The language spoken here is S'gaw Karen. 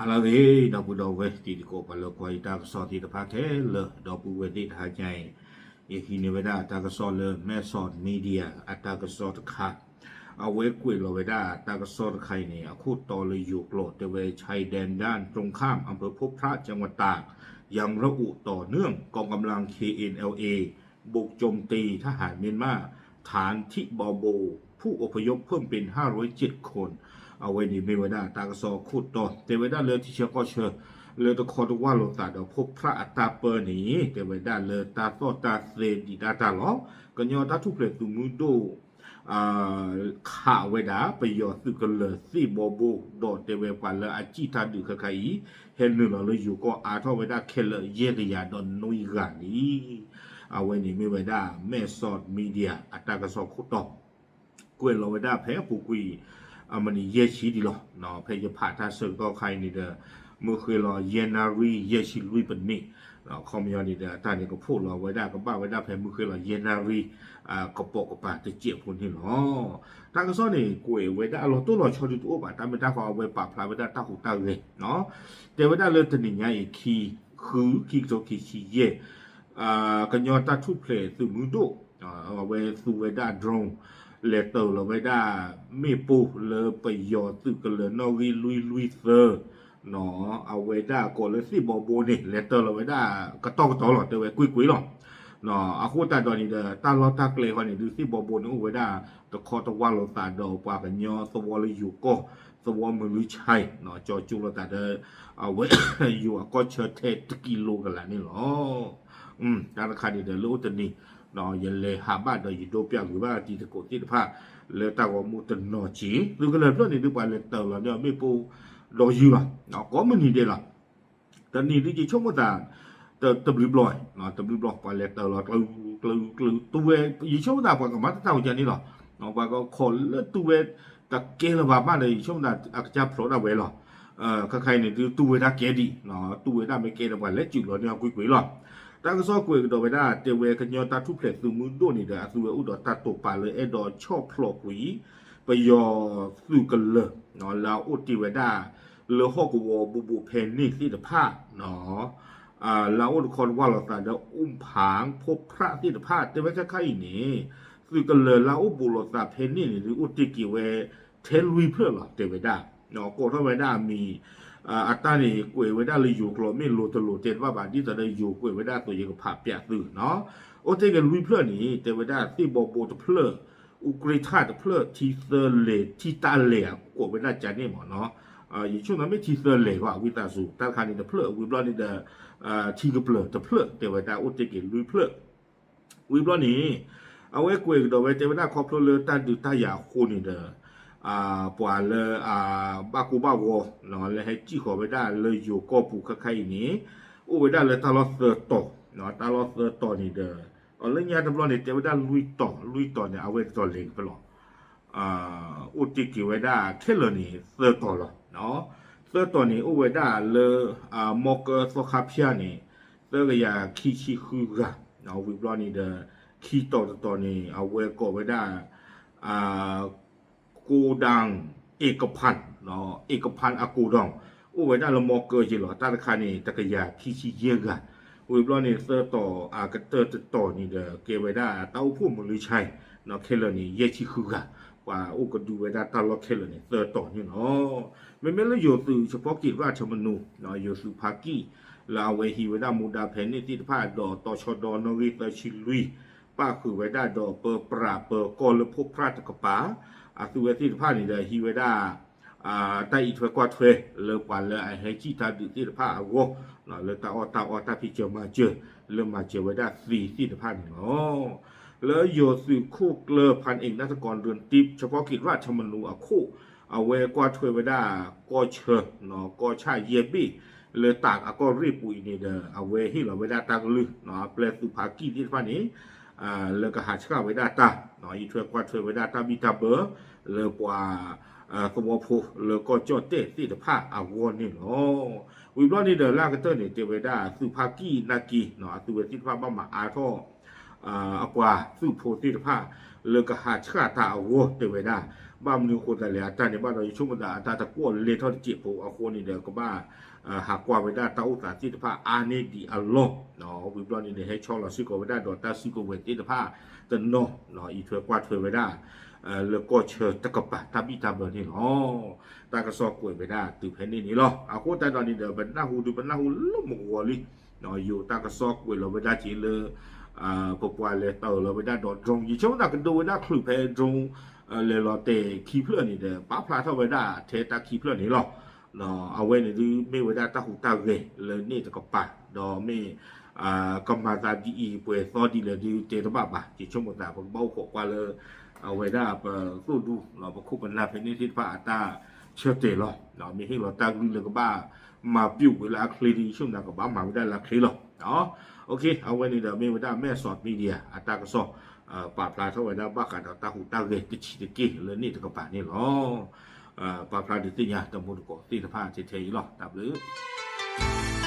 ဟါလၢအဂ့ၤ ဒီပုၢ်ဒီဝဲၢ်တံၤသကိး ပှၤလၢကွၢ်ယတၢ်ကစီၣ်သ့ၣ်တဖၣ်ခဲလၢာ် ဒီပုၢ်ဝဲၢ်သ့ၣ်တဟါညါအံၤ, ယဟံးန့ၢ်ဝဲဒၣ်တၢ်ကစီၣ်လၢ Maxos Media အတၢ်ကစီၣ်တခါ, အဝဲကွဲးလီၤဝဲဒၣ်တၢ်ကစီၣ်တခါအံၤန့ၣ် အခိၣ်တီလၢယိၤကျိာ်တဲဝဲ ชายแดนด้านตรงข้ามอำเภอพบพระจังหวัดตาก ยังระอุต่อเนื่อง กองกำลัง เคเอ็นแอลเอ บุกโจมตีทหารเมียนมา ฐานที่บอโบ ผู้อพยพเพิ่มเป็น ห้าร้อยเจ็ดคน အဝဲန့ၣ်မ့ၢ်ဝဲဒၣ်တၢ်ကစီၣ်ခိၣ်တီ တဲဝဲဒၣ်လၢထံဆၢကီၢ်ဆၢ လၢတခီတဝၢ်လိာ်သးဒီး ဖှိၣ်ဖြၣ်အတၢ်ပၢန့ၣ် တဲဝဲဒၣ်လၢတၢ်သီၣ်တၢ်သဲဒံးဒၣ်တၢ်လီၤ. ကညီတၢ်ထူၣ်ဖျဲးသုးမုၢ်ဒိၣ် ခးဝဲဒၣ် ပယီၤသုးကလၢၤသ့ၣ်ဘီဘိ ဒီးတဲဝဲပှၤလၢအစံၣ်တၢ်ဒုးခဲခါအံၤ ဟဲနုာ်လီၤလၢယိၤကီၢ်အါထီၣ်ဝဲဒၣ်ခဲလၢာ် ယဲၢ်ကယၤဒီးနွံဂၤလံ. အဝဲန့ၣ်မ့ၢ်ဝဲဒၣ် Maxos Media အတၢ်ကစီၣ်ခိၣ်တီ ကွဲးလီၤဝဲဒၣ်ဖဲအပူၤကွံာ် အမံးနံးယဲၢ်ဆံဒံးလီၤ. ဖဲယဖးတၢ်ဆၢကတီၢ်ခါအံၤန့ၣ်ဒီး မုၢ်ဃ့လီၤယဲၢ်နၣ်ရံၣ်ယဲၢ်ဆံလွံၢ်ပနံး, ခီပညီန့ၣ်ဒီး အတၢ်န့ၣ်ကဖီၣ်လီၤဝဲဒၣ် ကဘၣ်ဝဲဒၣ်ဖဲမုၢ်ဃ့လီၤယဲၢ်နၣ်ရံၣ် ကပိာ်ကပၤတစဲးဖိန့ၣ်လီၤ. တၢ်ကစီၣ်န့ၣ် ကွဲးဝဲဒၣ်အလီၤတိၢ်လီၤဆီဒုးတအိၣ်ဘၣ် တၢ်မ့ၢ်တၢ်ဃီအဝဲပာ်ဖျါဝဲဒၣ်တၢ်ဟူးတၢ်ဂဲၤ တဲဝဲဒၣ်လၢတနံၤညါအံၤ ခံ ဃု ခံကထိခံဆံယဲၢ် ကညီတၢ်ထူၣ်ဖျဲးသုးမုၢ်ဒိၣ် အဝဲသူဝဲဒၣ် drone လဲၤတၢၤလီၤဝဲဒၣ် မ့ၣ်ပိၢ်လၢပယီၤသုးကလၢၤနီၣ်ဂံၢ်လွံၢ်လွံၢ်သၢ အဝဲဒၣ်ကိးလၢသ့ၣ်ဘီဘိန့ၣ် လဲၤတၢၤလီၤဝဲဒၣ် ကတီၢ်ကတီၢ်လီၤ တဲဝဲကွ့ၢ်ကွ့ၢ်လီၤ. အဃိသတးဒီးန့ၣ်ဒီး တၢ်လီၢ်တၢ်ကျဲဃီန့ၣ် ဒုးသ့ၣ်ဘီဘိန့ၣ်အိၣ်ဝဲဒၣ် တခီတဝၢ်လိာ်သးဒီးပှၤကညီသဝီလၢယိၤကီၢ် သဝီမုၢ်လွံၢ်ဆဲး ကၠီကၠိလိာ်သးဒီး အဝဲ ယိၤအကီၢ်ဆၢထဲတကံလိကလးန့ၣ်လီၤ. တၢ်တခါန့ၣ်ဒီးလၢအိၣ်တနံၤ ယလဲၤဟးဘၣ်ဒီးယဒိပျၢ်ကွံာ်ဘၣ်တံၤသကိးသ့ၣ်တဖၣ် လၢတၢ်ဂီၤမူတနီၤက့ၤ သုးကလၢၤဖျၢၣ်န့ၣ်ဒုးပှၤလဲၤတၢၤလီၤန့ၣ် မ့ၣ်ပိၢ်ဒီးယုၢ်လီၤ ကိးမုၢ်နံၤဒဲးလီၤ. တနံၤဒုးယဆိကမိၣ်သး တဘျုးဘျီ တဘျုးဘျီ ပှၤလဲၤတၢၤလီၤ ကျၢၤကျၢၤကျၢၤ တူၢ်ဝဲ ယဆိကမိၣ်သးပှၤကမၤတၢ်တၢ်အိၣ်ကန့ၣ်လီၤ. ပှၤကခိးလၢတူၢ်ဝဲ တကဲလၢၤဘၣ်မးဒီး ယဆိကမိၣ်သးအကစၢ်ဖျိးဒၣ်ဝဲလီၤ. ခဲခါအံၤန့ၣ်ဒုးတူၢ်ဝဲဒၣ်ကဲဒံး တူၢ်ဝဲဒၣ်မ့ၢ်ကဲဒီးပှၤလဲၤစုးလီၤန့ၢ်အီၤကွ့ၢ်ကွ့ၢ်လီၤ. တၢ်ကစီၣ်ကွဲးကဒီးဝဲဒၣ် တဲဝဲကညီတၢ်ထူၣ်ဖျဲးသုးမုၢ်ဒိၣ်န့ၣ်ဒီး အသုဝဲအိၣ်ဒီးတၢ်တိာ်ပာ်လၢအဲၣ်ဒိးဆီၣ်ဖျိးကွံာ် ပယီၤသုးကလၢၤ လၢအအိၣ်တ့ၢ်ဝဲဒၣ် လၢဟီၣ်ကဝီၤဘူးဘူးဖဲန့ၣ်သ့ၣ်တဖၣ် လၢအအိၣ်တခီတဝၢ်လိာ်သးဒီး အူၣ်ဖၣ် ဖိဖြၣ်သ့ၣ်တဖၣ် တဲဝဲခဲခါအံၤန့ၣ် သုးကလၢၤလၢအအိၣ်ဘူးလိာ်သးဖဲန့ၣ်န့ၣ် ဒုးအိၣ်တ့ၢ်က့ၤဝဲ ထဲလွံၢ်ဖျၢၣ်လီၤ တဲဝဲဒၣ် ကိးထီၣ်ဝဲဒၣ်အမံၤ အတၢ်န့ၣ် ကွဲးဝဲဒၣ်လၢယိၤကျိာ်မ့ၢ်လိၤတလိၤတဲတဘၣ်ဘၣ် ဒ်သိးဒီးယိၤကွဲးဝဲဒၣ်သိးယကဖးပျးသုနီၤ အိၣ်တ့ၢ်က့ၤလွံၢ်ဖျၢၣ်န့ၣ် တဲဝဲဒၣ်သ့ၣ်ဘီဘိတဖျၢၣ် အူကြ့ထၣ်တဖျၢၣ် ထံသၢလဲၤ ထံတၢ်လဲၤ ကိးဝဲဒၣ်ကန့ၣ်မ့ၢ်နီၤ ယဆိကမိၣ်မ့ၢ်ထံသၢလဲၤဘၣ် ဝံသးစူၤ တၢ်တခါန့ၣ်တဖျၢၣ် ဝံၤဘျီန့ၣ်ဒီး ထံကပျၢၤတဖျၢၣ် တဲဝဲဒၣ်အိၣ်တ့ၢ်က့ၤလွံၢ်ဖျၢၣ် ဝံၤဘျီန့ၣ် အဝဲကွဲးကဒီးဝဲတဲဝဲဒၣ်ခီဖျိလၢတၢ်ဒုးတၢ်ယၤအဃိန့ၣ်ဒီး ပှၤလၢ ဘၣ်ကိၢ်ဘၣ်ဂီၤ လၢဟဲစံၣ်ဃီၤဝဲဒၣ်လၢယိၤကီၢ်ပူၤခဲခါအံၤန့ၣ် အိၣ်ဝဲဒၣ်လၢတၢ်လီၢ်သၢတီၤ တၢ်လီၢ်သၢတီၤန့ၣ်ဒီး လၢညါတဘျီန့ၣ် တဲဝဲဒၣ်လွံၢ်တီၤ လွံၢ်တီၤန့ၣ် အဝဲတတီၤလဲၤကဖဲလီၤ အိၣ်တ့ၢ်က့ၤဝဲဒၣ်ခဲလၢာ်န့ၣ် သၢတီၤလီၤ. သၢတီၤန့ၣ် အိၣ်ဝဲဒၣ်လၢ မီကၢသီခါဖၠၣ်န့ၣ် သၢကယၤခံဆံဃုဂၤ ဝံၤဘျီန့ၣ်ဒီး ခံတီၤတတီၤန့ၣ် အဝဲကိးဝဲဒၣ် โกดังเอกพันธ์ เอกพันธ์ အ โกดัง အိၣ်ဝဲဒၣ်လၢမီကၢက့ၤလီၤ တၢ်တခါန့ၣ် တကယၤခံဆံယဲၢ်ဂၤ ဝံၤဘျီန့ၣ် သၢတီၤအကတၢၢ်တတီၤန့ၣ်ဒီး ကဲဝဲဒၣ်တၢ်အိၣ်ဖှိၣ်မုၢ်လွံၢ်ဆဲး ခဲလၢာ်န့ၣ် ယဲၢ်ဆံဃုဂၤ ပှၤအိၣ်ကဒုဝဲဒၣ်တၢ်လီၢ်ခဲလၢာ်န့ၣ် သၢတီၤန့ၣ်လီၤ. မ့မ့ၢ်လၢယိၤသုး เฉพาะกิจราชธรรมนูญ ယိၤသုးဖါကံၢ် လၢအဝဲဟံးဝဲဒၣ်မူဒါဖဲန့ၣ်သ့ၣ်တဖၣ်ဒီး တီၤဆီဒီနီၣ်ဂံၢ်သၢဆံလွံၢ် ပၣ်ဃုာ်ဝဲဒၣ်ဒီးပၢပြးပၢကီၢ်လၢဖှိၣ်ဖြၣ်တကပၤ အသုဝဲသ့ၣ်တဖၣ်န့ၣ်ဒီးဟံးဝဲဒၣ် တၢ်အံးထွဲကွၢ်ထွဲ လၢပှၤလၢအဟဲစံၣ်တၢ်ဒုးသ့ၣ်တဖၣ်အဂီၢ် လၢတၢ်အီၣ်တၢ်အီတၢ်ဖံးစၢၤမၤစၢၤ လၢမၤစၢၤဝဲဒၣ်သ့သ့ၣ်တဖၣ်န့ၣ်လီၤ. လၢယိၤသုးခိၣ်ကျၢၢ် พันเอก นัฐกร เรือนทิพย์ เฉพาะกิจราชธรรมนูญ အခိၣ် အဝဲကွၢ်ထွဲဝဲဒၣ် ကီၢ်ဆၢ ကီၢ်ဆၣ်ယဲၢ်ဘ့ၣ် လၢတၢ်အကီၢ်ရ့ၣ်ပူၤအံၤန့ၣ်ဒီး အဝဲဟ့ၣ်လီၤဝဲဒၣ်တၢ်ကလုၢ် အပျဲၢ်သုးဖါကံၢ်သ့ၣ်တဖၣ်န့ၣ် လၢကဟးဆှၣ်ဝဲဒၣ်တၢ် အံးထွဲကွၢ်ထွဲဝဲဒၣ်တၢ်ဘံၣ်တၢ်ဘၢ လၢပှၤ သဝီဖိလၢကီၢ်ကၠီၣ်တဲၣ်သ့ၣ်တဖၣ်အဂီၢ်န့ၣ်လီၤ. ဝံၤဘျီန့ၣ်ဒီးလၢအကတၢၢ်န့ၣ် တဲဝဲဒၣ်သုးဖါကံၢ်နာ်က့ အသုဝဲသ့ၣ်တဖၣ်ဘၣ်မၤအါထီၣ် အပှၤသုးဖိသ့ၣ်တဖၣ် လၢကဟးဆှၣ်တၢ်အဂီၢ်တဲဝဲဒၣ်. ဘၣ်မနုၤအဃိသတးလဲၣ် အတၢ်န့ၣ်ဘၣ်ဒီး ယဆိကမိၣ်သးအတၢ်တကွီၣ်လဲထီၣ်တစဲးဖိအဃိန့ၣ်ဒီး ကဘၣ် ဟးကွၢ်ဝဲဒၣ်တၢ်အိၣ်သးသ့ၣ်တဖၣ်အါန့ၢ်ဒံးအလီၢ်, ဝံၤဘျီန့ၣ်ဒီး ဟဲဆီလီၤစ့ၢ်ကီးဝဲဒၣ်ဒီးတၢ်စုကဝဲၤသ့ၣ်တဖၣ်တနီၤ အံးထွဲကွၢ်ထွဲဝဲဒၣ် လၢကီၢ်ဆၢတကပၤတၢ်ဘံၣ်တၢ်ဘၢန့ၣ်လီၤ. တၢ်ကစီၣ်ကွဲးဝဲဒၣ်တုၤဖဲန့ၣ်န့ၣ်လီၤ. အဃိသတးဒီးန့ၣ်ဒီး ပနၢ်ဟူဒုးပနၢ်ဟူလၢမုၢ်ဂီၤလံ ယိၤတၢ်ကစီၣ်ကွဲးလီၤဝဲဒၣ်က့ၤလၢ ပပှၤလဲၤတၢ်အၢၣ်လီၤဝဲဒၣ်ဒီး drone ယဆိကမိၣ်သးကဒိဝဲဒၣ်ချုးဖဲ drone လဲၤလီၤတဲာ်ခံဖျၢၣ်န့ၣ်ဒီး ပာ်ဖျါထီၣ်ဝဲဒၣ်ထဲတၢ်ခံဖျၢၣ်န့ၣ်လီၤ. အဝဲန့ၣ်ဒုးမ့ၢ်ဝဲဒၣ်တၢ်ဟူးတၢ်ဂဲၤလၢန့ၣ်တကပၤ ဒီးမ့ၢ် ကမၤသးဒ်အံၤ ပှဲၤသီဒ်လဲၣ်ဒုးတဲတဘၣ်ဘၣ်. ယဆိကမိၣ်သး ပကဘၣ်အိၣ်ခိးကွၢ်လၢ အဝဲဒၣ်ပသိၣ်ဒူ ပခိၣ်ပနၢ်ဖဲန့ၣ်သ့ၣ်တဖၣ်အတၢ်ဆၢတဲာ်လီၤ. မ့ၢ်ဟ့ၣ်လီၤတၢ်ကလုၢ်လၢကဘၣ်မၤပျိာ်ဝဲလၢအချ့ဒီး ယဆိကမိၣ်သးကဘၣ်မၤဝဲဒၣ်လၢအချ့လီၤ. အဝဲန့ၣ်ဒီးမ့ၢ်ဝဲဒၣ် မဲၢ်စီၤ media အတၢ်ကစီၣ် ပာ်ဖျါထီၣ်ဝဲဒၣ်ဘၣ်ဃးဒီးတၢ်ဟူးတၢ်ဂဲၤတဆံးတက့ၢ်လၢန့ၣ်တကပၤန့ၣ်လီၤ. ပာ်ဖျါဒုးသ့ၣ်ညါတမူတကိးသ့ၣ်တဖၣ်ထဲထဲအံၤလီၤ. တၢ်ဘျုး